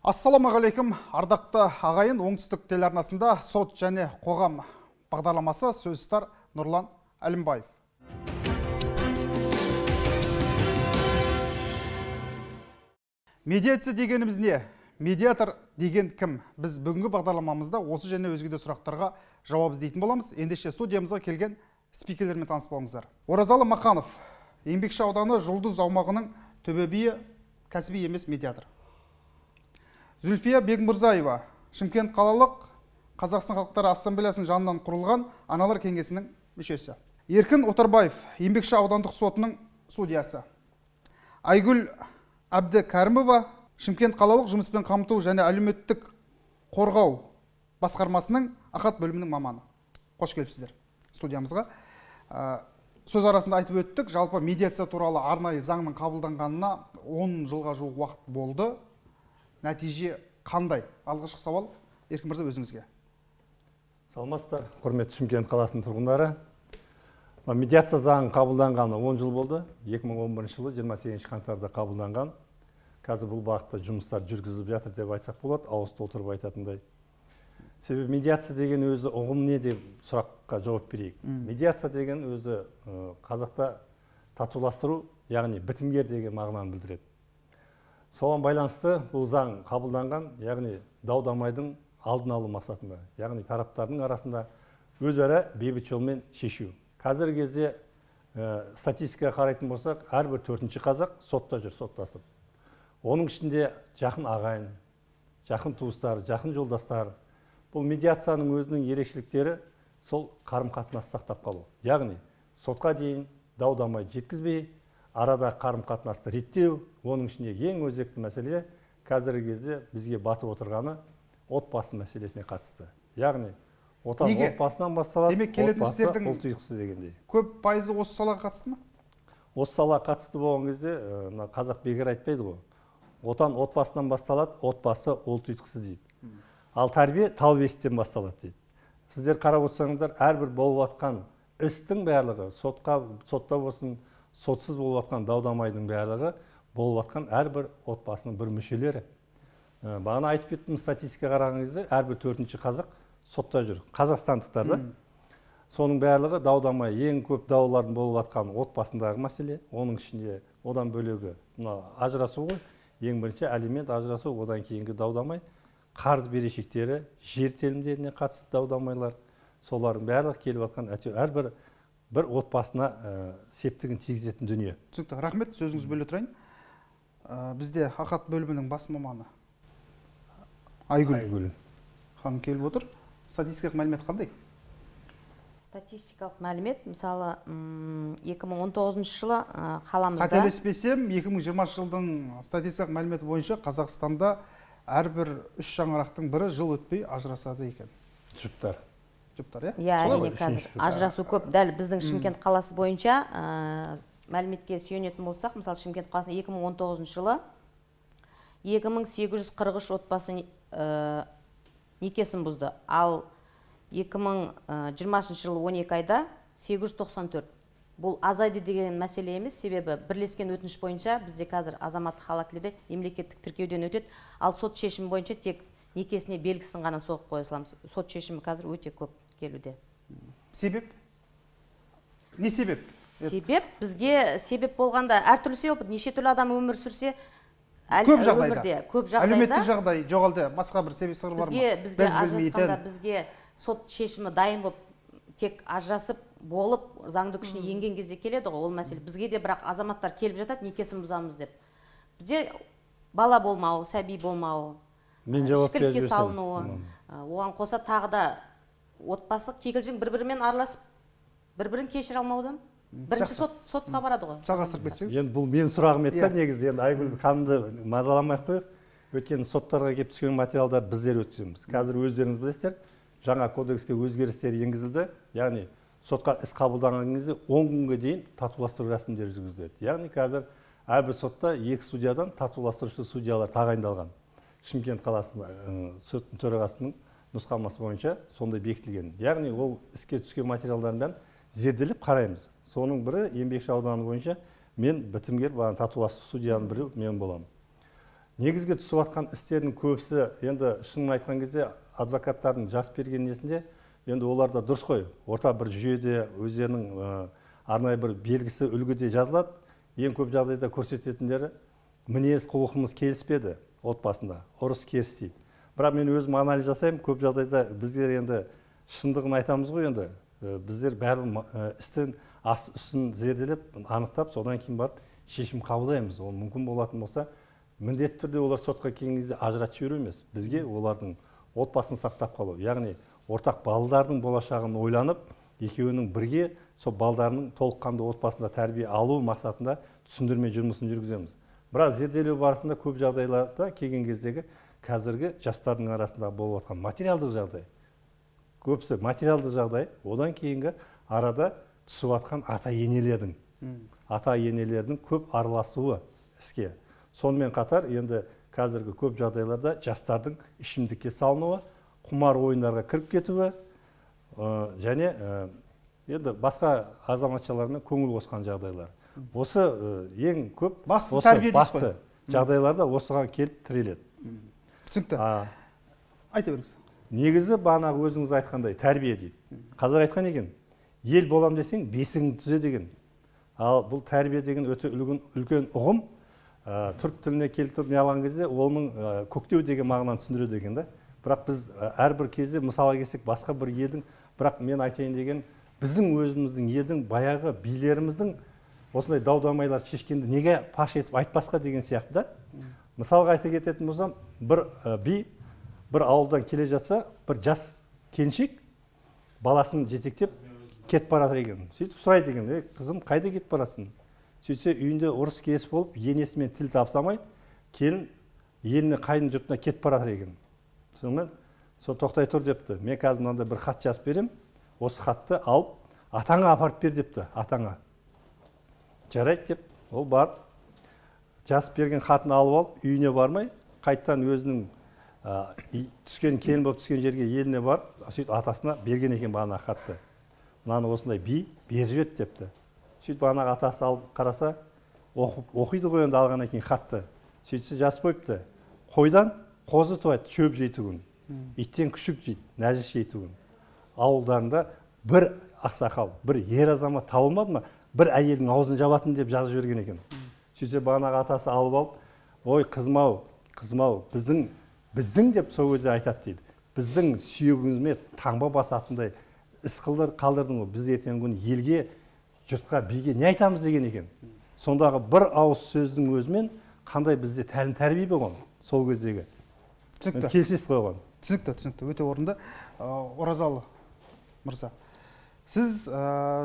Ассалаумағалейкум, ардақты ағайын, Оңтүстік телеарнасында сот және қоғам бағдарламасы, сөз ұстар Нұрлан Әлімбаев. Медиация дегеніміз не? Медиатор деген кім? Біз бүгінгі бағдарламамызда осы және өзге де сұрақтарға жауап іздейтін боламыз. Ендеше студиямызға келген спикерлермен таныс болыңыздар. Оразалы Мақанов, Еңбекші ауданы Жұлдыз аумағының төбе биі, кәсіби емес медиатор. Зүлфия Бекмұрзаева, Шымкент қалалық Қазақстан халықтары ассамблеясының жанынан құрылған аналар кеңесінің мүшесі. Еркін Отарбаев, Еңбекші аудандық сотының судьясы. Айгүл Әбдікәрімова, Шымкент қалалық жұмыспен қамту және әлеуметтік қорғау басқармасының АҚАТ бөлімінің маманы. Қош келіпсіздер студиямызға. Сөз арасында айтып өттік, жалпы медиация туралы арнайы заңның қабылданғанына 10 жылға жуық уақыт болды. Нәтиже қандай? Алғашқы сауал Еркін мырза, өзіңізге. Саламатсыздар, құрметті Шымкент қаласының тұрғындары. Медиация заңы қабылданғаны 10 жыл болды. 2011 жылы 28 қаңтарда қабылданған. Қазір бұл бағытта жұмыстар жүргізіліп жатыр деп айтсақ болады, ауыз толтырып айтатындай. Себебі медиация деген өзі ұғым не деп сұраққа жауап берейік. Медиация деген өзі қазақта татуластыру, яғни бітімгер деген мағынаны білдіреді. Соған байланысты бұл заң қабылданған, яғни дау-дамайдың алдын алу мақсатында, яғни тараптардың арасында өзара бейбіт жолмен шешу. Қазіргі кезде статистикаға қарайтын болсақ, әрбір төртінші қазақ сотта жүр, соттасып. Оның ішінде жақын ағайын, жақын туыстар, жақын жолдастар. Бұл медиацияның өзінің ерекшеліктері сол қарым-қатынас сақтап қалу. Яғни сотқа дейін дау-дамай жеткізбей, арада қарым-қатынасты реттеу, оның ішінде ең өзекті мәселе қазіргі кезде бізге батып отырғаны отбасы мәселесіне қатысты. Яғни отан отбасынан басталады, Демек, келетін отбасы істердің ұлт ұйқысы дегендей. Көп пайызы осы салаға қатысты ма? Осы салаға қатысты болған кезде, мына қазақ бекер айтпайды ғой. Отан отбасынан басталады, отбасы ұлт ұйытқысы дейді. Ал тәрбие тал бесіктен басталады дейді. Сіздер қарап отырсаңыздар, әрбір болып жатқан істің барлығы, сотта болсын, сотсыз болып жатқан дау-дамайдың барлығы болып жатқан әрбір отбасының бір мүшелері. Бағана айтып кеттім, статистикаға қараған кезде әрбір төртінші қазақ сотта жүр. Қазақстандықтар да. Соның барлығы дау-дамай, ең көп даулардың болып жатқан отбасындағы мәселе, оның ішінде одан бөлегі мына ажырасу ғой. Ең бірінші алимент ажырасу, одан кейінгі дау-дамай, қарыз берешектері, жер телімдеріне қатысты дау-дамайлар, солардың барлығы келіп жатқан әйтеуір әрбір бір отбасына септігін тигізетін дүние. Түсінікті, рахмет, сөзіңізді бөле тұрайын. Бізде АҚАТ бөлімінің бас маманы Айгүл Айгүл ханым келіп отыр. Статистикалық мәлімет қандай? Статистикалық мәлімет, мысалы, 2019 жылы қаламызда Қателеспесем, 2020 жылдың статистикалық мәліметі бойынша Қазақстанда әрбір үш шаңырақтың бірі жыл өтпей ажырасады екен. Жұптар. Жұптар, иә? Иә, Солай әрине, ғой? қазір Үшінші жұп. ажырасу көп. Дәл біздің Шымкент қаласы бойынша мәліметке сүйенетін болсақ, мысалы, Шымкент қаласында 2019 жылы 2843 отбасы некесін бұзды. Ал 2020 жылы 12 айда 894. Бұл азайды деген мәселе емес, себебі бірлескен өтініш бойынша бізде қазір азаматтық хал актілері мемлекеттік тіркеуден өтеді, ал сот шешімі бойынша тек некесіне белгісін ғана соғып қоя саламыз. Сот шешімі қазір өте көп келуде. Себеп? Не себеп? Себеп, бізге себеп болғанда әртүрлі себеп, неше түрлі адам өмір сүрсе, Көп жағдайда. өмірде, көп жағдайда. Әлеуметтік жағдай, жоқ әлде басқа бір себеп сыры бар ма? Бізге Біз ажырасқанда білмейтін. бізге сот шешімі дайын болып, тек ажырасып болып, заңды күшіне енген кезде келеді ғой ол мәселе. Бізге де бірақ азаматтар келіп жатады, некесін бұзамыз деп. Бізде бала болмау, сәби болмауы, Мен жауап ішкілікке беріп жіберсем. салынуы, оған қоса тағы да отбасы кикілжің, бір-бірімен араласып, бір-бірін кешіре алмаудан. Бірінші сотқа барады ғой. Жалғастырып кетсеңіз. Енді бұл менің сұрағым еді да Иә. негізі. Енді Айгүл ханымды мазаламай ақ қояйық. Өйткені соттарға келіп түскен материалдар біздер өткіземіз. Қазір өздеріңіз білесіздер, жаңа кодекске өзгерістер енгізілді. Яғни сотқа іс қабылданған кезде 10 күнге дейін татуластыру рәсімдері жүргізіледі. Яғни қазір әрбір сотта 2 судьядан татуластырушы судьялар тағайындалған. Шымкент қаласының соттың төрағасының нұсқамасы бойынша сондай бекітілген. Яғни ол іске түскен материалдардың бәрін зерделеп қараймыз. Соның бірі Еңбекші ауданы бойынша мен бітімгер, бағана татуластыру судьяның бірі мен боламын. Негізгі түсіп жатқан істердің көбісі, енді шынын айтқан кезде, адвокаттардың жас берген несінде, енді олар да дұрыс қой, орта бір жүйеде өздерінің арнайы бір белгісі үлгіде жазылады. Ең көп жағдайда көрсететіндері мінез құлқымыз келіспеді отбасында, ұрыс керіс дейді. Бірақ мен өзім анализ жасаймын, көп жағдайда біздер енді шындығын айтамыз ғой, енді біздер барлық істің асты үстін зерделеп, анықтап, содан кейін барып шешім қабылдаймыз. Ол мүмкін болатын болса, міндетті түрде олар сотқа келген кезде ажыратып жіберу емес, бізге олардың отбасын сақтап қалу, яғни ортақ балалардың болашағын ойланып, екеуінің бірге сол балдарының толыққанды отбасында тәрбие алу мақсатында түсіндірме жұмысын жүргіземіз. Бірақ зерделеу барысында көп жағдайларда келген кездегі қазіргі жастардың арасында болып жатқан материалдық жағдай, көбісі материалдық жағдай, одан кейінгі арада түсіп жатқан ата-енелердің көп араласуы іске. Сонымен қатар енді қазіргі көп жағдайларда жастардың ішімдікке салынуы, құмар ойындарға кіріп кетуі, және енді басқа азаматшалармен көңіл қосқан жағдайлар. Осы ең көп басты осы тәрбие дейсіз басты ғой. Жағдайларда осыған келіп тіреледі. Түсінікті. Айта беріңіз. Негізі бағанағы өзіңіз айтқандай тәрбие дейді. Қазақ айтқан екен, ел болам десең бесігіңді түзе деген. Ал бұл тәрбие деген өте үлкен ұғым. Түрік тіліне келтіріп не алған кезде оның көктеу деген мағынаны түсіндіреді екен да. Бірақ біз әрбір кезде мысалға келсек басқа бір елдің, бірақ мен айтайын деген біздің өзіміздің елдің баяғы билеріміздің осындай дау-дамайларды шешкенді неге паш етіп айтпасқа деген сияқты да. Мысалға айта кететін болсам, бір би бір ауылдан келе жатса, бір жас келіншек баласын жетектеп кетіп бара жатыр екен. Сөйтіп сұрайды екен, ей қызым, қайда кетіп барасың? Сөйтсе үйінде ұрыс керіс болып, енесімен тіл табыса алмай, келін еліне, қайын жұртына кетіп бара жатыр екен. Сонымен сол тоқтай тұр депті. Мен қазір мынандай бір хат жазып беремін, осы хатты алып атаңа апарып бер депті, атаңа. Жарайды деп, ол барып жазып берген хатын алып алып, үйіне бармай, қайтадан өзінің түскен келін болып түскен жерге еліне барып, сөйтіп атасына берген екен бағанағы хатты. Мынаны осындай би беріп жіберді депті. Сөйтіп бағанағы атасы алып қараса, оқиды ғой енді алғаннан кейін хатты. Сөйтсе жазып қойыпты. Қойдан қозы туады, шөп жейтұғын. Иттен күшік жейді, нәжіс жейтұғын. Ауылдарында бір ақсақал, бір ер азамат табылмады ма, бір әйелдің аузын жабатын деп жазып жіберген екен. Сөйтсе бағанағы атасы алып алып, ой қызым ау, қызым ау, біздің деп сол кезде айтады дейді. Біздің сүйегімізге таңба басатындай іс қалдырдың ғой, біз ертеңгі күні елге, жұртқа, биге не айтамыз деген екен. Сондағы бір ауыз сөздің өзімен қандай бізде тәлім тәрбие болған сол кездегі. Түсінікті. Келісесіз ғой оған? Түсінікті, түсінікті, өте орынды. Оразалы мырза, сіз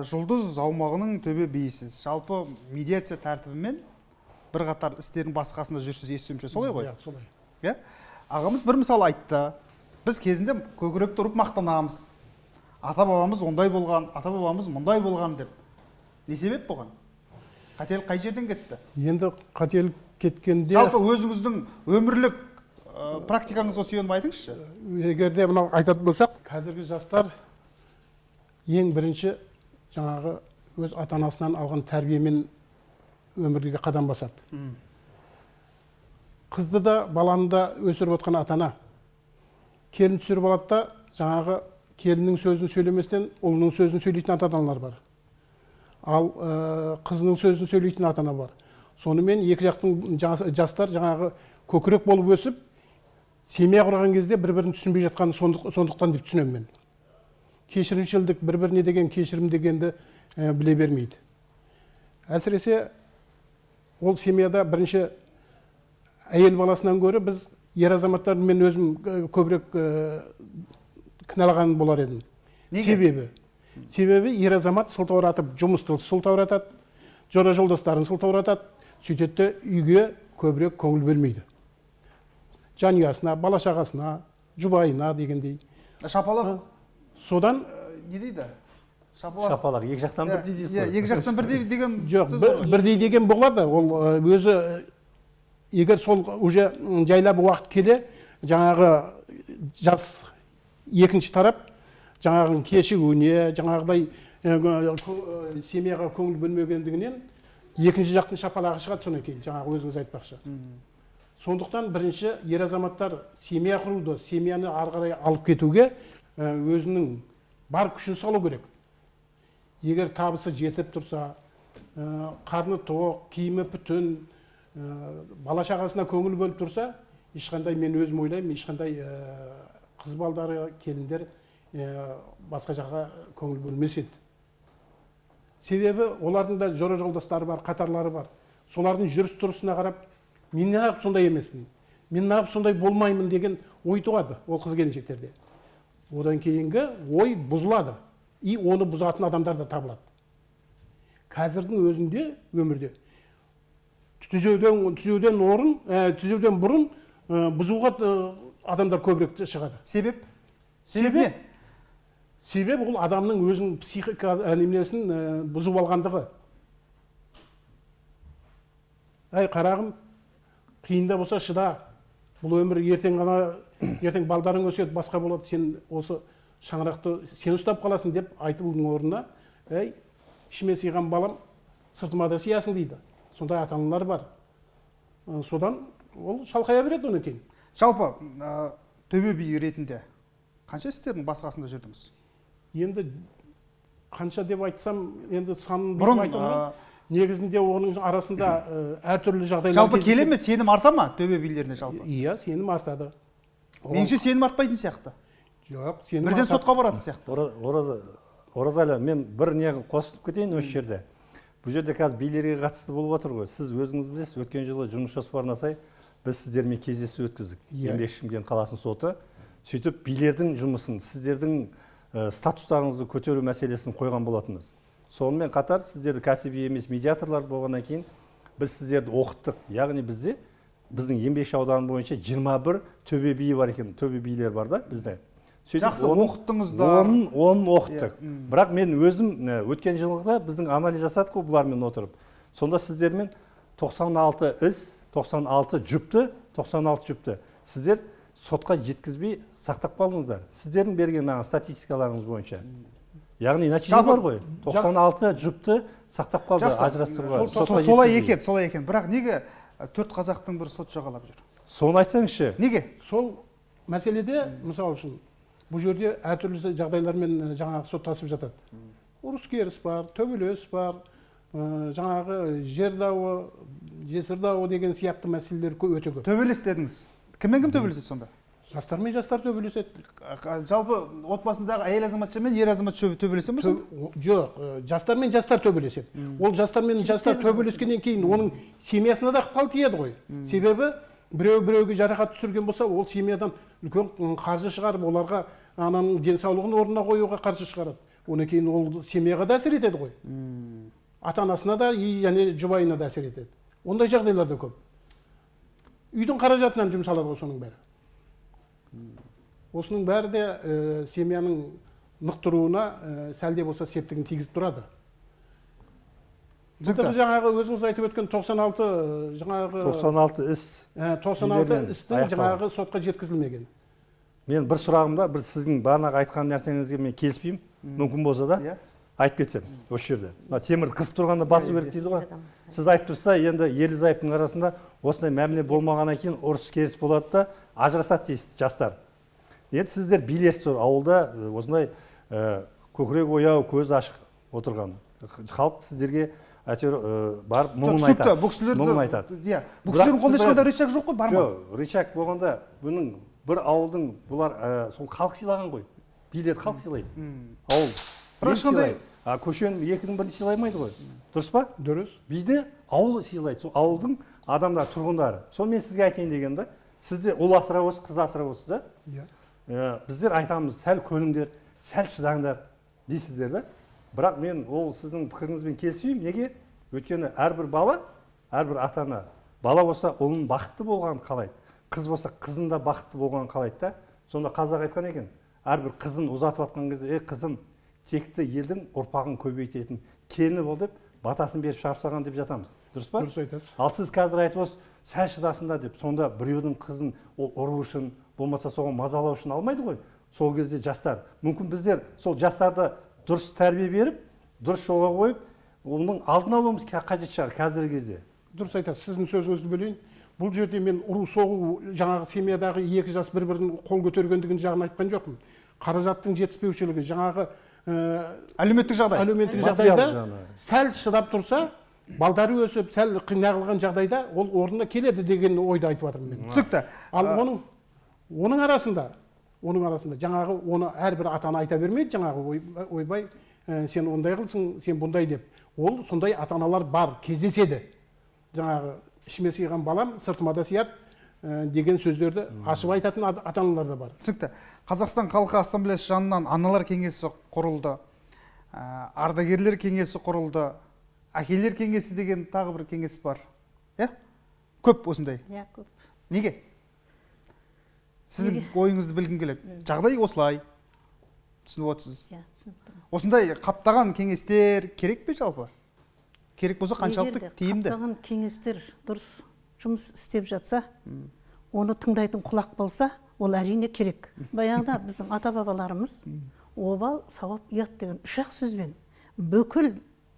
Жұлдыз аумағының төбе биісіз. Жалпы медиация тәртібімен бірқатар істердің бас қасында жүрсіз, естуімше, солай ғой? Иә, солай. Иә? Ағамыз бір мысал айтты. Біз кезінде көкіректі ұрып мақтанамыз. Ата-бабамыз ондай болған, ата-бабамыз мұндай болған деп. Не себеп болған? Қателік қай жерден кетті? Енді қателік кеткенде Жалпы өзіңіздің өмірлік практикаңызға сүйеніп айтыңызшы. Егер де мынау айтатын болсақ, қазіргі жастар ең бірінші жаңағы өз ата-анасынан алған тәрбиемен өмірге қадам басады. Қызды да, баланы да өсіріп отқан ата-ана. Келін түсіріп алады да, жаңағы келіннің сөзін сөйлеместен ұлының сөзін сөйлейтін ата-аналар бар. Ал қызының сөзін сөйлейтін ата-ана бар. Сонымен екі жақтың жастар жаңағы көкірек болып өсіп, семья құрған кезде бір-бірін түсінбей жатқаны сондықтан деп түсінемін мен. Кешірімшілдік, бір-біріне деген кешірім дегенді біле бермейді. Әсіресе ол семьяда бірінші әйел баласынан гөрі біз ер азаматтарды мен өзім көбірек кінәлаған болар едім. Неге? Себебі ер азамат сылтауратып жұмысты сылтауратады, жора жолдастарын сылтауратады, сөйтеді де үйге көбірек көңіл бөлмейді. Жанұясына, бала шағасына, жұбайына дегендей. Шапалақ. Содан Не дейді? Шапалақ. Шапалақ екі жақтан бірдей дейсіз ғой. Екі жақтан бірдей деген жоқ, сөз бар ғой. Бірдей деген болады. Ол өзі егер сол уже жайлап уақыт келе, жаңағы жас екінші тарап жаңағының кешігуіне, жаңағыдай семьяға көңіл бөлмегендігінен екінші жақтың шапалағы шығады содан кейін, жаңағы өзіңіз айтпақшы. Сондықтан бірінші ер азаматтар семья құруды, семьяны ары қарай алып кетуге өзінің бар күшін салу керек. Егер табысы жетіп тұрса, қарны тоқ, киімі бүтін, бала шағасына көңіл бөліп тұрса, ешқандай, мен өзім ойлаймын, ешқандай қыз балдары, келіндер басқа жаққа көңіл бөлмес еді. Себебі олардың да жора жолдастары бар, қатарлары бар. Солардың жүріс тұрысына қарап, мен неғып сондай емеспін, мен неғып сондай болмаймын деген ой туады ол қыз келіншектерде. Одан кейінгі ой бұзылады, и оны бұзатын адамдар да табылады. Қазірдің өзінде өмірде түзеуден орын, түзеуден бұрын бұзуға адамдар көбірек шығады. Себеп? Себеп не? Себеп ол адамның өзінің психика неменесін бұзып алғандығы. Әй, қарағым, қиында болса шыда. Бұл өмір ертең ғана, ертең балдарың өседі, басқа болады, сен осы шаңырақты сен ұстап қаласың деп айтудың орнына, әй, ішіме сыйған балам, сыртыма да сыясың дейді. Сондай ата-аналар бар. Содан ол шалқая береді одан кейін. Жалпы, төбе биі ретінде қанша істердің бас қасында жүрдіңіз? Енді қанша деп айтсам, енді санын Бұрын, айта алмаймын. Негізінде оның арасында әртүрлі жағдайлар Жалпы кездеседі. келе ме, сенім арта ма төбе билеріне жалпы? Иә, сенім артады. Меніңше, сенім артпайтын сияқты. Жоқ, сенім Бірден артады. сотқа баратын сияқты. Оразалы, мен бір не қосып кетейін осы жерде. Бұл жерде қазір билерге қатысты болып отыр ғой. Сіз өзіңіз білесіз, өткен жылы жұмыс жоспарына сай біз сіздермен кездесу өткіздік. Еңбек Шымкент қаласының соты. Сөйтіп билердің жұмысын, сіздердің статустарыңызды көтеру мәселесін қойған болатынбыз. Сонымен қатар сіздерді кәсіби емес медиаторлар болғаннан кейін біз сіздерді оқыттық. Яғни біздің Еңбекші ауданы бойынша 21 төбе биі бар екен, төбе билер бар да бізде. Сөйтіп Жақсы, оқыттыңыздар. Оның оқыттық. Бірақ мен өзім өткен жылғыда біздің анализ жасадық қой бұлармен отырып. Сонда сіздермен 96 іс, 96 жұпты, 96 жұпты. Сіздер сотқа жеткізбей сақтап қалдыңыздар. Сіздердің берген маған статистикаларыңыз бойынша. Яғни нәтиже бар ғой. 96 жұпты сақтап қалды, ажырастыруға. Сотқа Солай жеткізбей. екен, солай екен. Бірақ неге төрт қазақтың бір сот жағалап жүр? Соны айтсаңызшы. Неге? Сол мәселеде, мысал үшін, бұл жерде әртүрлі жағдайлармен жаңағы соттасып жатады. Ұрыс-керіс бар, төбелес бар, жаңағы жер дауы, жесір дауы деген сияқты мәселелер өте көп. Төбелес дедіңіз. Кіммен кім төбелеседі сонда? Жастармен жастар төбелеседі. Жалпы отбасындағы әйел азаматша мен ер азаматша төбелесе ме сонда? Жоқ, жастармен жастар төбелеседі. Ол жастармен жастар төбелескеннен кейін оның семьясына да ықпал тиеді ғой. Себебі біреу біреуге жарақат түсірген болса, ол семьядан үлкен қаржы шығарып, оларға ананың денсаулығын орнына қоюға қаржы шығарады. Одан кейін ол семьяға да әсер етеді ғой. Ата-анасына да, және жұбайына да әсер етеді. Ондай жағдайлар да көп. Үйдің қаражатынан жұмсалады ғой соның бәрі. Осының бәрі де семьяның нық тұруына сәл де болса септігін тигізіп тұрады. Түсінікті. Былтыр жаңағы өзіңіз айтып өткен 96, жаңағы 96 іс 96 билермен істің аяқталған. жаңағы сотқа жеткізілмеген. Мен бір сұрағымда, бір сіздің бағанағы айтқан нәрсеңізге мен келіспеймін, мүмкін болса да. Айтып кетсем, осы жерде. Мына темірді қысып тұрғанда басу керек дейді ғой. Сіз айтып тұрса, енді ерлі зайыптың арасында осындай мәміле болмағаннан кейін ұрыс керіс болады да ажырасады дейсіз жастар. Енді сіздер билесіздер ауылда осындай көкірек ояу, көз ашық отырған. Халық сіздерге әйтеуір барып Жоқ, мұңын түсінікті. айтады. Бұл кісілерді Мұңын айтады. Иә, бұл Бірақ кісілердің қолында сіздер ешқандай рычаг жоқ қой, бар ма? Жоқ, рычаг болғанда бұның бір ауылдың бұлар сол халық сыйлаған ғой. Билерді халық сыйлайды. Ауыл. Бірақ Ел ешқандай сыйлайды. А көшенің екінің бірін сыйлаймайды ғой. Дұрыс па? Дұрыс. Биді ауыл сыйлайды. Сол ауылдың адамдар, тұрғындары. Сол мен сізге айтайын дегенім да, сізде ұл асырап отырсыз, қыз асырап отырсыз да? Біздер айтамыз, сәл көніңдер, сәл шыдаңдар дейсіздер да. Бірақ мен ол сіздің пікіріңізбен келіспеймін. Неге? Өйткені әрбір бала, әрбір ата-ана, бала болса ұлының бақытты болғанын қалайды, қыз болса қызының да бақытты болғанын қалайды да. Сонда қазақ айтқан екен, әрбір қызын ұзатып жатқан кезде, ей қызым, текті елдің ұрпағын көбейтетін келіні бол деп батасын беріп шығарып салған деп жатамыз. Дұрыс па? Дұрыс айтасыз. Ал сіз қазір айтып отырсыз, сәл шыдасында деп, сонда біреудің қызын ол ұру үшін, болмаса соған мазалау үшін алмайды ғой. Сол кезде жастар, мүмкін біздер сол жастарды дұрыс тәрбие беріп, дұрыс жолға қойып, оның алдын алуымыз қажет шығар қазіргі кезде. Дұрыс айтасыз. Сіздің сөзіңізді бөлейін. Бұл жерде мен ұру соғу, жаңағы семьядағы екі жас бір бірін қол көтергендігін жағын айтқан жоқпын. Қаражаттың жетіспеушілігі, жаңағы әлеуметтік жағдай, әлеуметтік жағдайда сәл шыдап тұрса, балдары өсіп, сәл қинағылған жағдайда ол орнына келеді деген ойды айтып жатырмын мен. Түсінікті. Ал оның арасында жаңағы оны әрбір ата-ана айта бермейді, жаңағы ойбай, сен ондай қылсың, сен бұндай деп. Ол сондай ата-аналар бар, кездеседі. Жаңағы ішіме сыйған балам сыртыма да сыяды деген сөздерді ашып айтатын ата-аналар да бар. Түсінікті. Қазақстан халқы ассамблеясы жанынан аналар кеңесі құрылды, ардагерлер кеңесі құрылды, әкелер кеңесі деген тағы бір кеңес бар. Иә? Көп осындай. Иә, көп. Неге? Сіздің ойыңызды білгім келеді. Жағдай осылай. Түсініп отырсыз. Иә, түсініп тұрмын. Осындай қаптаған кеңестер керек пе жалпы? Керек болса қаншалықты тиімді? Қаптаған кеңестер дұрыс жұмыс істеп жатса, оны тыңдайтын құлақ болса, ол әрине керек. Баяғыда біздің ата-бабаларымыз обал, сауап, ұят деген үш-ақ сөзбен бүкіл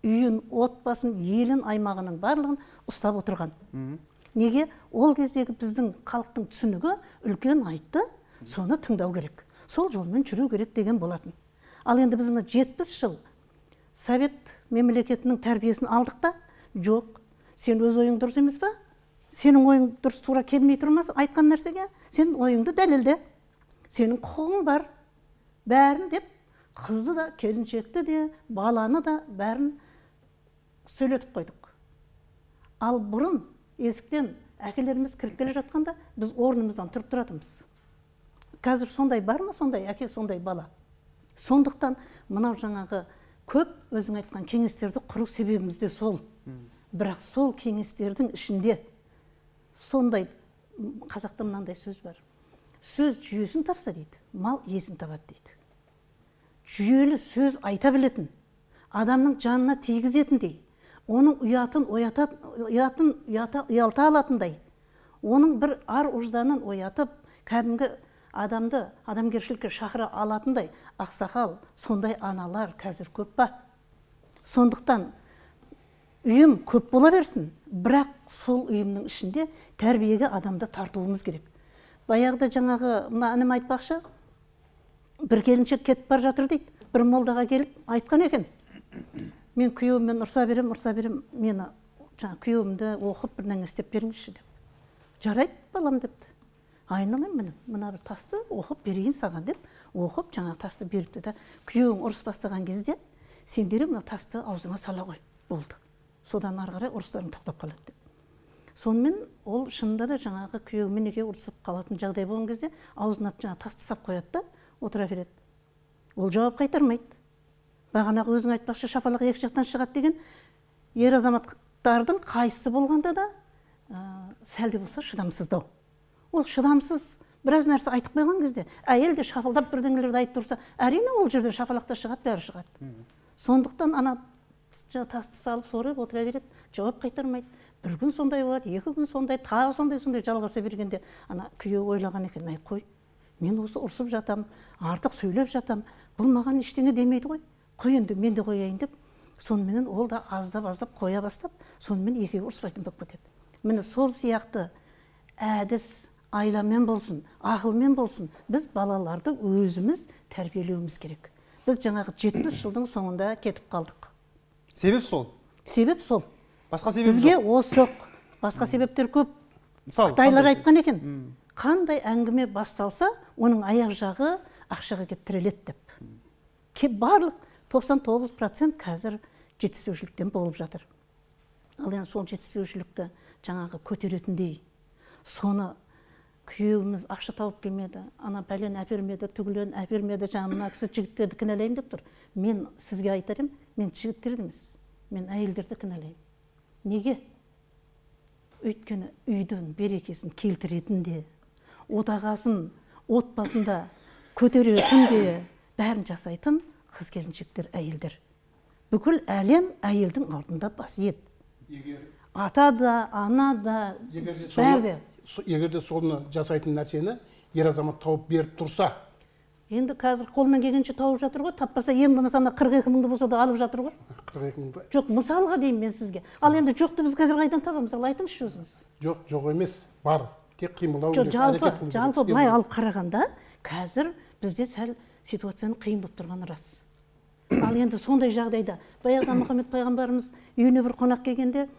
үйін, отбасын, елін, аймағының барлығын ұстап отырған. Неге? Ол кездегі біздің халықтың түсінігі үлкен айтты, соны тыңдау керек, сол жолмен жүру керек деген болатын. Ал енді біз мына 70 жыл совет мемлекетінің тәрбиесін алдық та, жоқ, сен өз ойың дұрыс емес па? Сенің ойың дұрыс тура келмей тұрмас айтқан нәрсеге, сен ойыңды дәлелде, сенің құқығың бар, бәрін деп қызды да, келіншекті де, баланы да бәрін сөйлетіп қойдық. Ал бұрын есіктен әкелеріміз кіріп келе жатқанда біз орнымыздан тұрып тұратынбыз. Қазір сондай бар ма, сондай әке, сондай бала? Сондықтан мынау жаңағы көп өзің айтқан кеңестерді құру себебіміз де сол. Бірақ сол кеңестердің ішінде сондай, қазақта мынандай сөз бар. Сөз жүйесін тапса дейді, мал иесін табады дейді. Жүйелі сөз айта білетін, адамның жанына тигізетіндей, оның ұятын ұялта алатындай, оның бір ар ұжданын оятып, кәдімгі адамды адамгершілікке шақыра алатындай ақсақал, сондай аналар қазір көп па? Сондықтан үйім көп бола берсін, бірақ сол үйімнің ішінде тәрбиеге адамды тартуымыз керек. Баяғыда жаңағы мына інім айтпақшы, бір келіншек кетіп бара жатыр дейді, бір молдаға келіп айтқан екен. Мен күйеуіммен ұрса берем, мені жаңа күйеуімді оқып бірдеңе істеп беріңізші деп. Жарайды балам депті. Айналайын міне, мына бір тасты оқып берейін саған деп, оқып жаңа тасты беріпті да. Күйеуің ұрыс бастаған кезде сен дереу мына тасты аузыңа сала қой, болды. Содан ары қарай ұрыстарың тоқтап қалады деп. Сонымен ол шынында да жаңағы күйеуімен екеуі ұрысып қалатын жағдай болған кезде аузына жаңа тасты сап қояды да отыра береді. Ол жауап қайтармайды. Бағанағы өзің айтпақшы шапалақ екі жақтан шығады деген ер азаматтардың қайсысы болғанда да сәл де болса шыдамсыздау. Ол шыдамсыз біраз нәрсе айтып қойған кезде әйел де шапылдап бірдеңелерді айтып тұрса, әрине ол жерден шапалақ та шығады, бәрі шығады. Сондықтан ана тасты салып сорып отыра береді, жауап қайтармайды. Бір күн сондай болады, екі күн сондай, тағы сондай жалғаса бергенде ана күйеуі ойлаған екен, ай қой, мен осы ұрсып жатам, артық сөйлеп жатам, бұл маған ештеңе демейді ғой, қой енді мен де қояйын деп. Соныменен ол да аздап-аздап қоя бастап, сонымен екеуі ұрыспайтын болып кетеді. Міне сол сияқты әдіс айламен болсын, ақылмен болсын, біз балаларды өзіміз тәрбиелеуіміз керек. Біз жаңағы 70 жылдың соңында кетіп қалдық. Себеп сол. Себеп сол. Басқа себеп жоқ. Бізге осы жоқ. Басқа себептер көп. Мысалы, қытайлар айтқан екен, қандай әңгіме басталса, оның аяқ жағы ақшаға кеп тіреледі деп. Барлық 99% қазір жетіспеушіліктен болып жатыр. Ал енді сол жетіспеушілікті жаңағы көтеретіндей, соны күйеуіміз ақша тауып келмеді, ана пәлен әпермеді, түгілен әпермеді, жаңа мына кісі жігіттерді кінәлаймын деп тұр. Мен сізге айтар едім, мен жігіттерді емес, мен әйелдерді кінәлаймын. Неге? Өйткені үйдің берекесін келтіретін де, отағасын отбасында көтеретін де, бәрін жасайтын қыз келіншектер, әйелдер. Бүкіл әлем әйелдің алдында бас иеді. Ата да, ана да, бәрі де. Егер де соны жасайтын нәрсені ер азамат тауып беріп тұрса, Енді қазір қолынан келгенше тауып жатыр ғой, таппаса ең болмаса ана 42 мыңды болса да алып жатыр ғой. 42 мыңды. Жоқ, мысалға деймін мен сізге. Ал енді жоқты біз қазір қайдан табамыз? Ал айтыңызшы өзіңіз. Жоқ, жоқ емес, бар. Тек қимылдау жоқ, керек, жалпы, әрекет қылу керек, жалпы істеу былай керек. Алып қарағанда, қазір бізде сәл ситуацияның қиын болып тұрғаны рас. Ал енді сондай жағдайда баяғыда Мұхаммед пайғамбарымыз үйіне бір қонақ келгенде,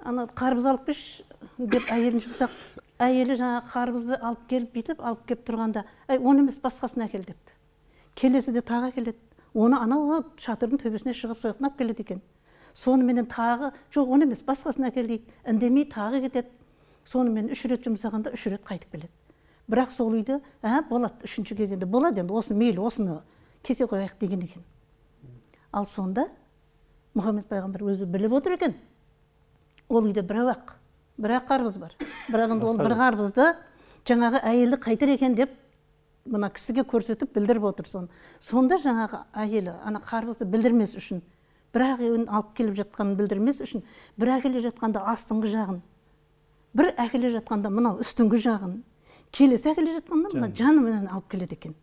ана қарбыз алып келші деп әйелін жұмсақ, әйелі жаңағы қарбызды алып келіп, бүйтіп алып келіп тұрғанда, әй, оны емес, басқасын әкел депті. Келесі де тағы әкеледі. Оны анау шатырдың төбесіне шығып сояқтан алып келеді екен. Соныменен тағы жоқ, оны емес, басқасын әкел дейді. Үндемей тағы кетеді. Сонымен 3 рет жұмсағанда 3 рет қайтып келеді. Бірақ сол үйде, ә, болады, үшінші келгенде болады енді, осыны мейлі, осыны кесе қояйық деген екен. Ал сонда Мұхаммед пайғамбар өзі біліп отыр екен. Ол үйде біреу-ақ, бір-ақ қарбыз бар. Бірақ енді ол бір қарбызды жаңағы әйелі қайтер екен деп мына кісіге көрсетіп білдіріп отыр соны. Сонда жаңағы әйелі ана қарбызды білдірмес үшін, бір-ақ үйін алып келіп жатқанын білдірмес үшін, бір әкеле жатқанда астыңғы жағын, бір әкеле жатқанда мынау үстіңгі жағын, келесі әкеле жатқанда мына жанымен алып келеді екен.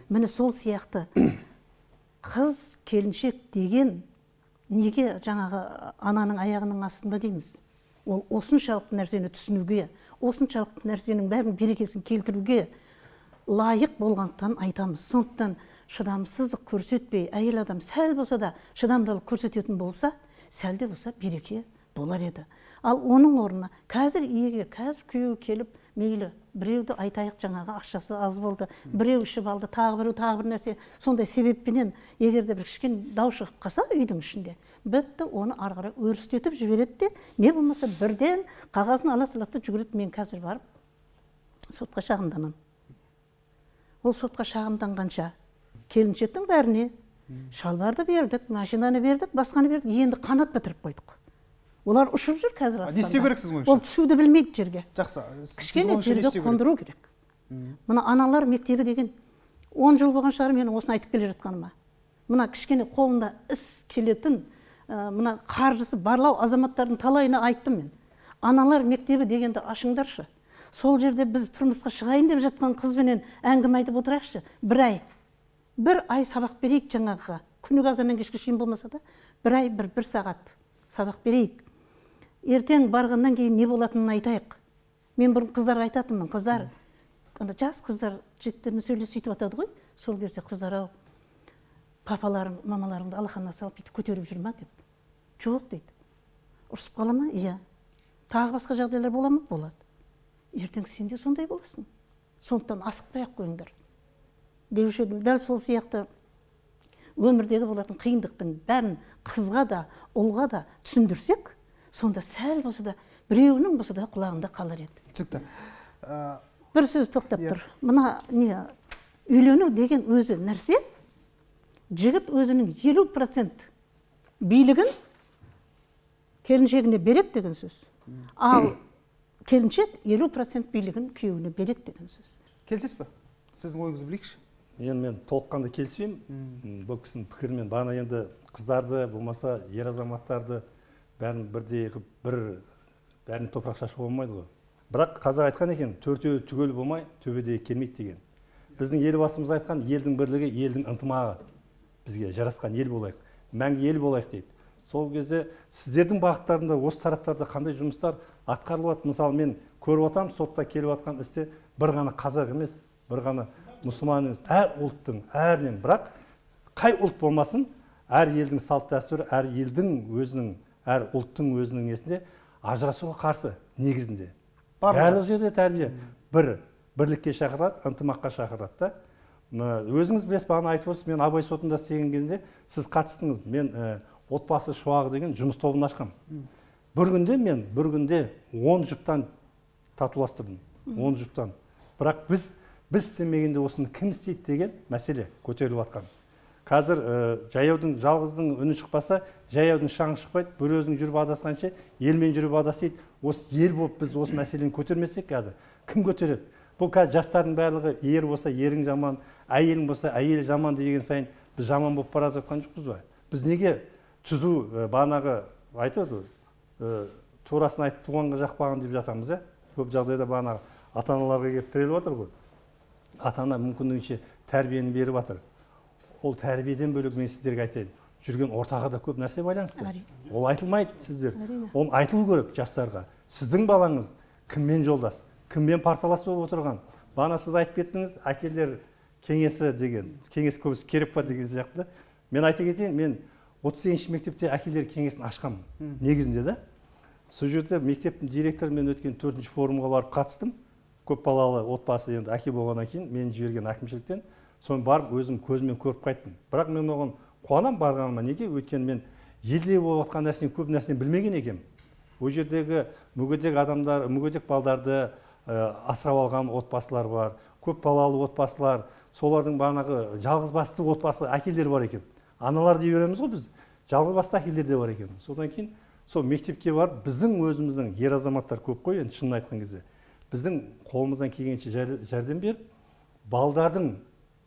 Міне сол сияқты қыз келіншек деген неге жаңағы ананың аяғының астында дейміз? Ол осыншалықты нәрсені түсінуге, осыншалықты нәрсенің бәрін берекесін келтіруге лайық болғандықтан айтамыз. Сондықтан шыдамсыздық көрсетпей, әйел адам сәл болса да шыдамдылық көрсететін болса, сәл де болса береке болар еді. Ал оның орнына қазір егер қазір күйеуі келіп, мейлі біреуді айтайық, жаңағы ақшасы аз болды, біреу ішіп алды, тағы біреу тағы бір нәрсе, сондай себеппенен егер де бір кішкене дау шығып қалса үйдің ішінде, бітті, оны ары қарай өрістетіп жібереді де, не болмаса бірден қағазын ала салады да жүгіреді, мен қазір барып сотқа шағымданамын. Ол сотқа шағымданғанша келіншектің бәріне шалбарды бердік, машинаны бердік, басқаны бердік, енді қанат бітіріп қойдық. Олар ұшып жүр қазір аспанда. Не істеу керек сіздің ойыңызша? Ол түсуді білмейді жерге. Жақсы. Кішкене жерге қондыру керек. Мына аналар мектебі деген 10 жыл болған шығар менің осыны айтып келе жатқаныма. Мына кішкене қолында іс келетін, мына қаржысы барлау азаматтардың талайына айттым мен. Аналар мектебі дегенді ашыңдаршы. Сол жерде біз тұрмысқа шығайын деп жатқан қызбенен әңгіме айтып отырайықшы. Бір ай. Бір ай сабақ берейік жаңағыға. Күніге азаннан кешке шейін болмаса да, бір ай бір сағат сабақ берейік. Ертең барғаннан кейін не болатынын айтайық. Мен бұрын қыздарға айтатынмын, қыздар, ана жас қыздар жігіттермен сөйлесіп сөйтіп атады ғой. Сол кезде қыздар ау, папаларың, мамаларыңды алақанына салып бүйтіп көтеріп жүр ма деп. Жоқ дейді. Ұрысып қала ма? Иә. Тағы басқа жағдайлар бола ма? Болады. Ертең сен де сондай боласың. Сондықтан асықпай ақ қойыңдар деуші едім. Дәл сол сияқты өмірдегі болатын қиындықтың бәрін қызға да, ұлға да түсіндірсек, сонда сәл болса да біреуінің болса да құлағында қалар еді. Түсінікті. Бір сөз тоқтап тұр. Мына не үйлену деген өзі нәрсе, жігіт өзінің 50% билігін келіншегіне береді деген сөз. Ал келіншек 50% билігін күйеуіне береді деген сөз. Келісесіз бе? Сіздің ойыңызды білейікші. Енді мен толыққанды келіспеймін бұл кісінің пікірімен. Бағана енді қыздарды болмаса ер азаматтарды бәрін бірдей қылып бір бәрін топырақ шашуға болмайды ғой. Бірақ қазақ айтқан екен, төртеуі түгел болмай төбедегі келмейді деген. Біздің елбасымыз айтқан, елдің бірлігі елдің ынтымағы. Бізге жарасқан ел болайық, мәңгі ел болайық дейді. Сол кезде сіздердің бағыттарында осы тараптарда қандай жұмыстар атқарылып жатыр? Мысалы, мен көріп отырмын, сотта келіп жатқан істе бір ғана қазақ емес, бір ғана мұсылман емес, әр ұлттың, әрінен, бірақ қай ұлт болмасын, әр елдің салт дәстүрі, әр елдің өзінің, әр ұлттың өзінің несінде ажырасуға қарсы негізінде. Барлық жерде тәрбие бір бірлікке шақырады, ынтымаққа шақырады да. Өзіңіз білесіз, бағана айтып отырсыз, мен Абай сотында істеген кезде сіз қатыстыңыз. Мен отбасы шуағы деген жұмыс тобын ашқам. Бір күнде мен 10 жұптан татуластырдым. 10 жұптан. Бірақ біз істемегенде осыны кім істейді деген мәселе көтеріліп жатқан. Қазір жаяудың жалғыздың үні шықпаса, жаяудың шаңы шықпайды, бір өзің жүріп адасқанша елмен жүріп адас дейді. Осы ел болып біз осы мәселені көтермесек қазір кім көтереді? Бұл қазір жастардың барлығы ер болса ерің жаман, әйелің болса әйелі жаман деген сайын біз жаман болып бара жатқан жоқпыз ба? Біз неге түзу бағанағы айтады ғой, турасын айтып туғанға жақпаған деп жатамыз, ә? Көп жағдайда бағанағы ата-аналарға келіп тіреліп жатыр ғой. Ата ана мүмкіндігінше тәрбиені беріп жатыр. Ол тәрбиеден бөлек, мен сіздерге айтайын, жүрген ортаға да көп нәрсе байланысты. Ол айтылмайды сіздер. Оны айтылу керек жастарға. Сіздің балаңыз кіммен жолдас, кіммен парталас болып отырған. Бағана сіз айтып кеттіңіз, әкелер кеңесі деген кеңес көбісі керек па деген сияқты. Мен айта кетейін, мен 38-ші мектепте әкелер кеңесін ашқанмын негізінде да. Сол жерде мектептің директорымен өткен 4-ші форумға барып қатыстым. Көп балалы отбасы, енді әке болғаннан кейін мені жіберген әкімшіліктен, соны барып өзім көзіммен көріп қайттым. Бірақ мен оған қуанамын барғаныма. Неге? Өйткені мен елде болып жатқан нәрсені, көп нәрсені білмеген екенмін. Ол жердегі мүгедек адамдар, мүгедек балдарды асырап алған отбасылар бар, көп балалы отбасылар, солардың бағанағы жалғыз басты отбасы әкелер бар екен. Аналар дей береміз ғой біз, жалғыз басты әкелер де бар екен. Содан кейін сол мектепке барып, біздің өзіміздің ер азаматтар көп қой енді, шынын айтқан кезде, біздің қолымыздан келгенше жәрдем беріп, балдардың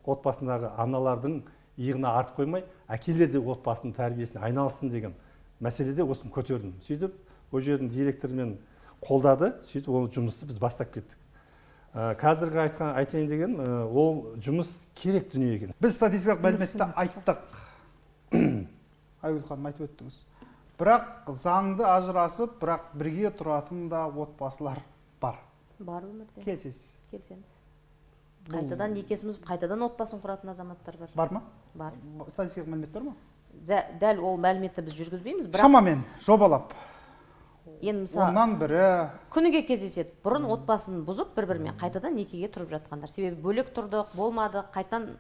отбасындағы аналардың иығына артып қоймай, әкелер де отбасының тәрбиесіне айналыссын деген мәселеде осыны көтердім. Сөйтіп ол жердің директорымен қолдады, сөйтіп ол жұмысты біз бастап кеттік. Қазіргі айтқан, айтайын деген, ол жұмыс керек дүние екен. Біз статистикалық мәліметті айттық, Айгүл ханым, айтып өттіңіз, бірақ заңды ажырасып, бірақ бірге тұратын да отбасылар бар. Бар өмірде. Келісесіз? Келісеміз. Қайтадан некесін бұзып, қайтадан отбасын құратын азаматтар бар. Бар ма? Бар. Статистикалық мәлімет бар ма? Дәл ол мәліметті біз жүргізбейміз, бірақ Шамамен жобалап енді мысалы 10-нан бірі. Күніге кездеседі. Бұрын отбасын бұзып, бір бірімен қайтадан некеге тұрып жатқандар. Себебі бөлек тұрдық, болмады, қайтадан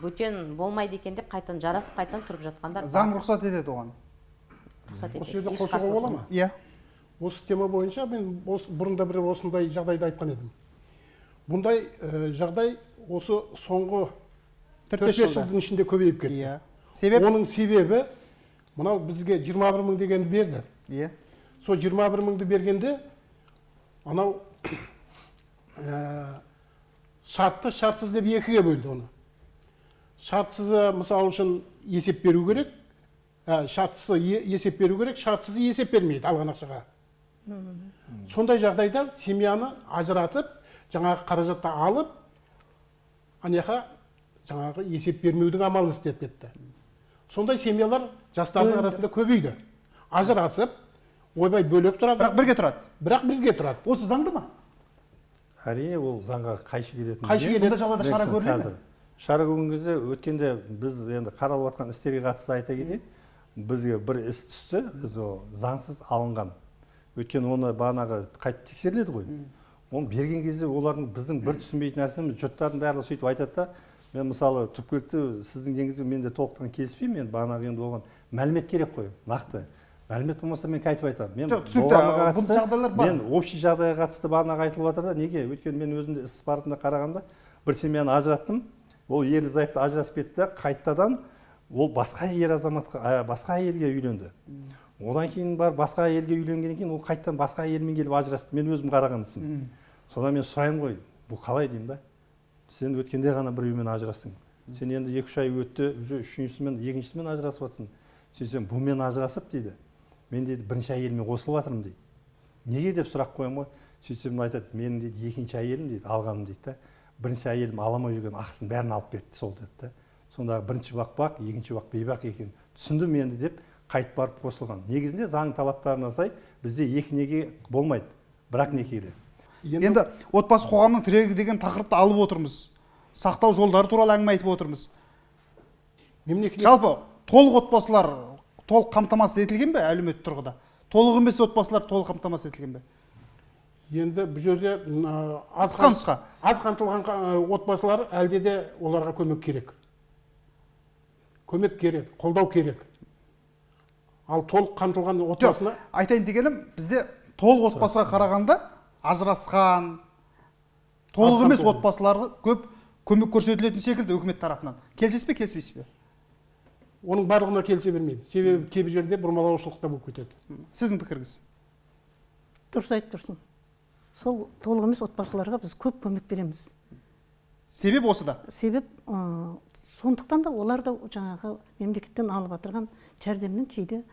бөтен болмайды екен деп, қайтадан жарасып, қайтадан тұрып жатқандар бар. Заң рұқсат етеді оған? Рұқсат Осы етеді. жерде Еш қосуға қарсылық бола жоқ. ма? Иә. Осы тема бойынша мен осы бұрында бір осындай жағдайды айтқан едім. Бұндай жағдай осы соңғы 4-5 4-5 жылда. жылдың ішінде көбейіп кетті. Иә, себеп? Оның себебі мынау: бізге 21 мың дегенді берді. Сол 21 мыңды бергенде анау шартты, шартсыз деп екіге бөлді оны. Шартсызы, мысалы үшін, есеп беру керек, шарттысы есеп беру керек, шартсызы есеп бермейді алған ақшаға. Сондай жағдайда семьяны ажыратып, жаңағы қаражатты алып, ана жаңағы есеп бермеудің амалын істеп кетті. Сондай семьялар жастардың арасында көбейді. Ажырасып, ойбай, бөлек тұрады. Бірақ бірге тұрады. Бірақ бірге тұрады. Осы заңды ма? Әрине, ол заңға қайшы келетін Қайшы дүние. келеді. Бұндай жағдайда шара Мен көріле ме? Қазір шара көрген кезде, өткенде біз енді қаралып жатқан істерге қатысты айта кетейін, бізге бір іс түсті, біз ол заңсыз алынған. Өйткені оны бағанағы қайтып тексеріледі ғой. Оны берген кезде олардың, біздің бір түсінбейтін нәрсеміз, жұрттардың барлығы сөйтіп айтады да. Мен, мысалы, түпкілікті сіздің дегеніңізге мен де толықтан келіспеймін. Енді бағанағы, енді оған мәлімет керек қой, нақты мәлімет болмаса, мен қайтып айтамын мен Жоқ, түсінікті. болғанға Бұл қатысты, жағдайлар бар. мен общий жағдайға қатысты бағанағы айтылып жатыр да. Неге? Өйткені мен өзім де іс барысында қарағанда, бір семьяны ажыраттым. Ол ерлі зайыпты ажырасып кетті да, қайтадан ол басқа ер азаматқа, басқа әйелге үйленді. Одан кейін барып, басқа әйелге үйленгеннен кейін, ол қайтадан басқа әйелмен келіп ажырасты. Мен өзім қараған ісім. Содан мен сұраймын ғой, бұл қалай деймін да. Сен өткенде ғана біреумен ажырастың, сен енді 2-3 ай өтті, уже үшіншісімен, екіншісімен ажырасып жатрсың. Сөйтсем, бұнымен ажырасып дейді, мен дейді бірінші әйеліме қосылып жатырмын дейді. Неге деп сұрақ қоямын ғой. Сөйтсем, айтады: менің дейді екінші әйелім дейді алғаным дейді да, бірінші әйелім ала алмай жүрген ақысын бәрін алып кетті сол деді да. Сондағы бірінші бақ бақ, екінші бақ бейбақ екенін түсіндім енді деп, қайтып барып қосылған. Негізінде заң талаптарына сай бізде екі неке болмайды, бірақ некелі. Енді отбасы қоғамның тірегі деген тақырыпты алып отырмыз, сақтау жолдары туралы әңгіме айтып отырмыз. Мемлекет Жалпы толық отбасылар толық қамтамасыз етілген бе әлеуметтік тұрғыда? Толық емес отбасылар толық қамтамасыз етілген бе? Енді бұл жерде аз Қысқа нұсқа. Аз қамтылған отбасылар әлде де оларға көмек керек, көмек керек, қолдау керек. Ал толық қамтылған Жоқ, отбасына айтайын дегенім, бізде толық отбасыға қарағанда ажырасқан, толық Аз емес қамтылған. отбасыларға көп көмек көрсетілетін секілді үкімет тарапынан. Келісесіз бе, келіспейсіз бе? Оның барлығына келісе бермеймін, себебі кейбір жерде бұрмалаушылық та болып кетеді. Сіздің пікіріңіз? Дұрыс айтып тұрсың. Сол толық емес отбасыларға біз көп көмек береміз. Себеп осыда. Себеп сондықтан да олар да жаңағы мемлекеттен алып жатырған жәрдемнің кейде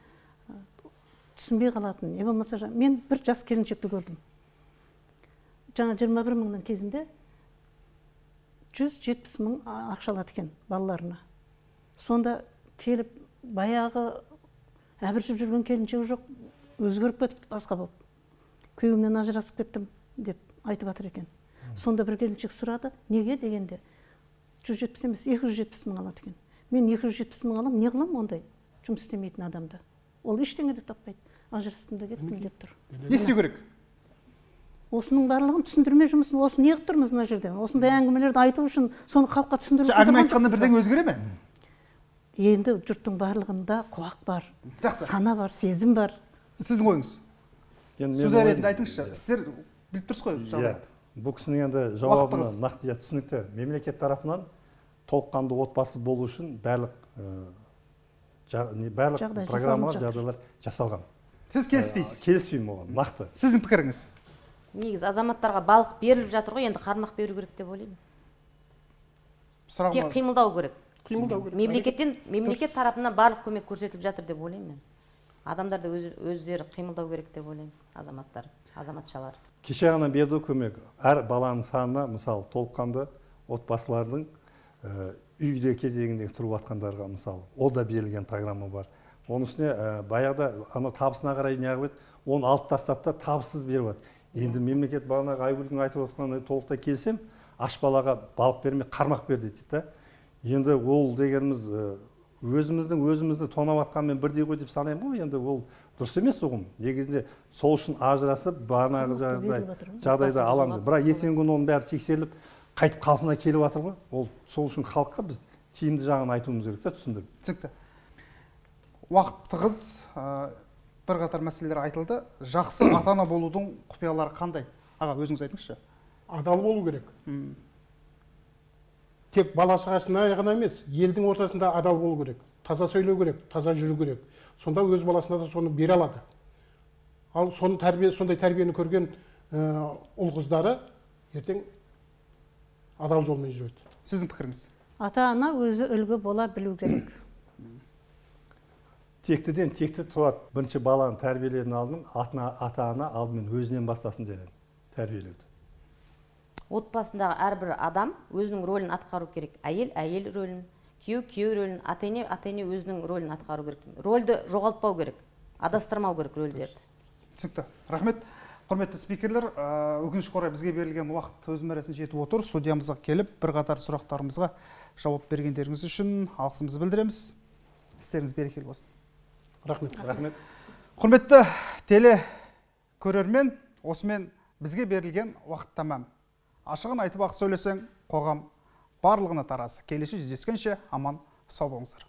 түсінбей қалатын, не болмаса мен бір жас келіншекті көрдім. Жаңа 21 мыңның кезінде 170 мың ақша алады екен балаларына. Сонда келіп баяғы әбіржіп жүрген келіншегі жоқ, өзгеріп кетіпті, басқа болып. Күйеуімнен ажырасып кеттім деп айтып жатыр екен. Сонда бір келіншек сұрады, неге дегенде, 170 емес, 270 мың алады екен. Мен 270 мың аламын, не қыламын ондай жұмыс істемейтін адамды? Ол ештеңе де таппайды. Ажырастым да кеттім деп тұр. Не істеу керек? Осының барлығын түсіндірме жұмысын, осы неғып тұрмыз мына жерде? Осындай әңгімелерді айту үшін, соны халыққа түсіндіру үшін Әңгіме тұрған айтқанда жоқпыз ба? бірдеңе өзгере ме? Енді жұрттың барлығында құлақ бар, Жақсы. сана бар, сезім бар. Сіздің ойыңыз? Енді менің Судья ойым- ретінде айтыңызшы. Сіздер біліп тұрсыз ғой Иә, жағдайды. бұл кісінің енді жауабына Уақытыңыз. нақты, иә, түсінікті. Мемлекет тарапынан толыққанды отбасы болу үшін барлық барлық Жағдай программалар, жасалынып жатыр. жағдайлар жасалған. Сіз келіспейсіз? Келіспеймін оған, нақты. Сіздің пікіріңіз? Негізі азаматтарға балық беріліп жатыр ғой, енді қармақ беру керек деп ойлаймын. Сұрағым Тек бар. қимылдау керек. Қимылдау керек. Мемлекеттен, мемлекет тарапынан барлық көмек көрсетіліп жатыр деп ойлаймын мен. Адамдар да өздері қимылдау керек деп ойлаймын, азаматтар, азаматшалар. Кеше ғана берді көмек. Әр баланың санына, мысалы, толыққанды отбасылардың үйде кезегінде тұрып жатқандарға, мысалы, ол да берілген программа бар. Оның үстіне баяғыда анау табысына қарай неғып еді, оны алып тастады да табыссыз беріп жатыр. Енді мемлекет бағанағы Айгүлдің айтып отқанына толықтай келісемін, аш балаға балық бермей қармақ бер дейді да. Енді ол дегеніміз өзіміздің өзімізді тонап жатқанмен бірдей ғой деп санаймын ғой. Енді ол дұрыс емес ұғым. Негізінде сол үшін ажырасып бағанағы Қармақты беріліп жатыр ғой. жағдайда Отбасы аламыз. бұзылады. Бірақ ертеңгі күні оның бәрі тексеріліп қайтып қалпына келіп жатыр ғой. Ол сол үшін халыққа біз тиімді жағын айтуымыз керек та, түсіндіріп. Түсінікті. Уақыт тығыз, бірқатар мәселелер айтылды. Жақсы ата-ана болудың құпиялары қандай? Аға, өзіңіз айтыңызшы. Адал болу керек. Тек бала шағасына ғана емес, елдің ортасында адал болу керек. Таза сөйлеу керек, таза жүру керек. Сонда өз баласына да соны бере алады. Ал сондай тәрбиені көрген ұл қыздары ертең адал жолмен жүреді. Сіздің пікіріңіз? Ата-ана өзі үлгі бола білу керек. Тектіден текті туады. Бірінші баланы тәрбиелеудің алдын ата-ана алдымен өзінен бастасын дер едім, тәрбиелеуді. Отбасындағы әрбір адам өзінің рөлін атқару керек. Әйел әйел рөлін, күйеу күйеу рөлін, ата-ене ата-ене өзінің рөлін атқару керек. Рөлді жоғалтпау керек, адастырмау керек рөлдерді. Түсінікті. Рахмет. Құрметті спикерлер, өкінішке орай бізге берілген уақыт өз мәресіне жетіп отыр. Студиямызға келіп, бірқатар сұрақтарымызға жауап бергендеріңіз үшін алғысымызды білдіреміз. Істеріңіз берекелі болсын. Рахмет. Рахмет. Құрметті теле көрермен, осымен бізге берілген уақыт тәмам. Ашығын айтып ақ сөйлесең, қоғам барлығына тарасы. Келесі жүздескенше аман сау болыңыздар.